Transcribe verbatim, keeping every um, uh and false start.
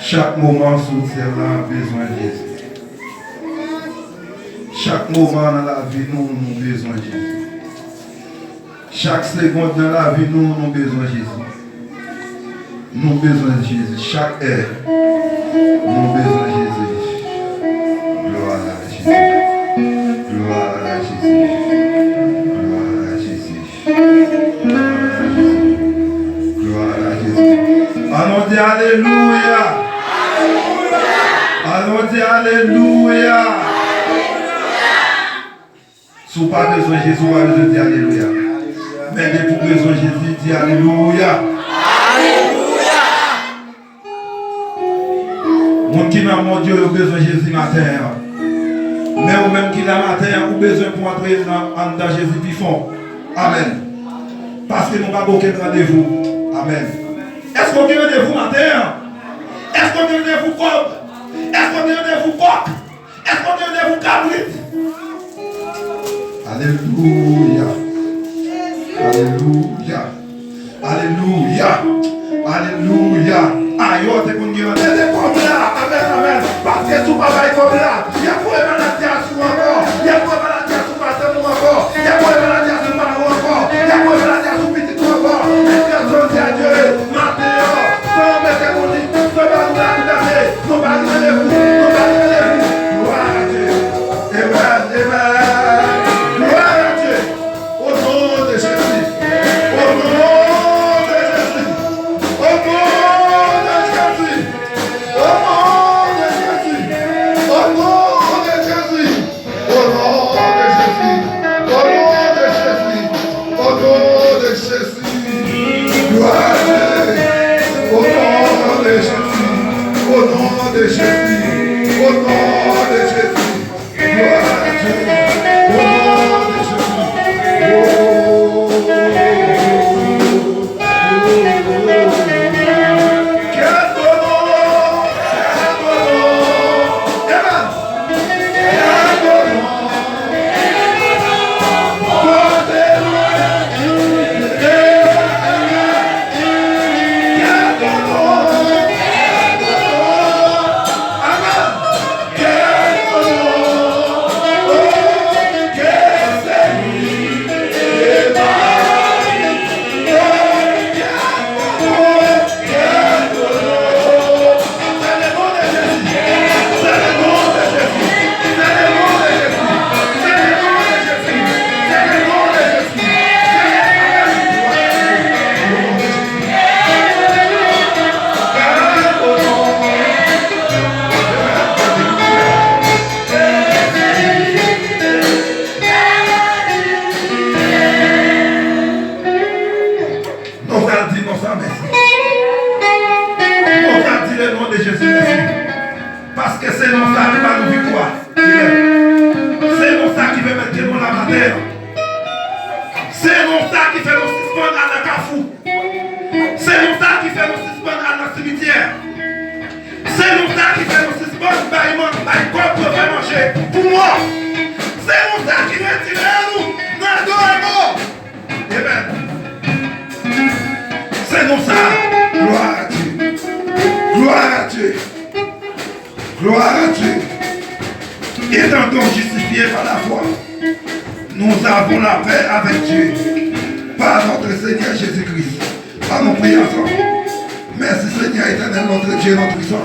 Chak moman sou tè la bezwen Jezi. Chak moman nan lavi nou, nou bezwen Jezi. Chak segond nan lavi nou, nou bezwen Jezi. Nou bezwen Jezi. Chak è, nou bezwen Jezi. Glwa a Jezi. Glwa a Jezi. Glwa a Jezi. Glwa a Jezi. Ann nou di alelouya. Ann nou di alelouya. Si w pa bezwen Jezi, w pa bezwen di alelouya. Men depi w bezwen Jezi, di alelouya. Moun ki nan mond yo, yo bezwen Jezi maten an. Men ou menm ki la maten an, ou bezwen pou antre nan, anndan Jezi pi fon. Amèn. Paske nou pa gen okenn randevou. Amèn. Èske w gen randevou maten an? Èske w gen randevou kòb? Èske w gen randevou kòk? Èske w gen randevou kabrit? Alelouya. Alelouya. Alelouya. Alelouya. Ayò te konn gen randevou. Mete kòb la. Amèn, amèn. Paske si w pa bay kòb la, y ap voye maladi a sou ou ankò. Y ap voye maladi a sou madanm ou ankò. Y ap voye maladi a sou mari w ankò. Y ap voye maladi a sou pitit ou ankò. Mèsi a Bondye, a Dye. Maten an, san mete konik, san ba nou la libète. Nou pa gen randevou, nou pa gen randevou. Glwa a Dye. Amen, amen. Glwa a Dye. Au nom de Jésus. Au nom de Jésus. Au nom de Jésus. Au nom de Jésus. Au nom de Jésus. Au nom de Jésus. Au nom de Jésus. Au nom de Jésus. Gloire à Dieu. Au nom de Jésus. Au nom de Jésus. Au nom de Jésus. Gloire à Dieu. Au nom de Jésus. Oh. Quel beau nom. Quel beau nom. Amen. Mèsi. On va dire le nom de Jésus, mèsi. Paske se non sa ki ba nou viktwa. Amen. Se non sa ki pèmèt ke nou la maten. Se non sa ki fè nou sispann al nan kafou. Se non sa ki fè nou sispann al nan simityè. Se non sa ki fè nou sispann bay man, bay kòb pou fè manje pou mò. Se non sa ki retire nou nan do e mò. Amen. Se non sa. Gloire à Dieu. Gloire à Dieu. Gloire à Dieu. Étant donc justifiés par la foi, nous avons la paix avec Dieu par notre Seigneur Jésus-Christ. Allons prier ensemble. Merci Seigneur éternel, notre Dieu, notre puissant.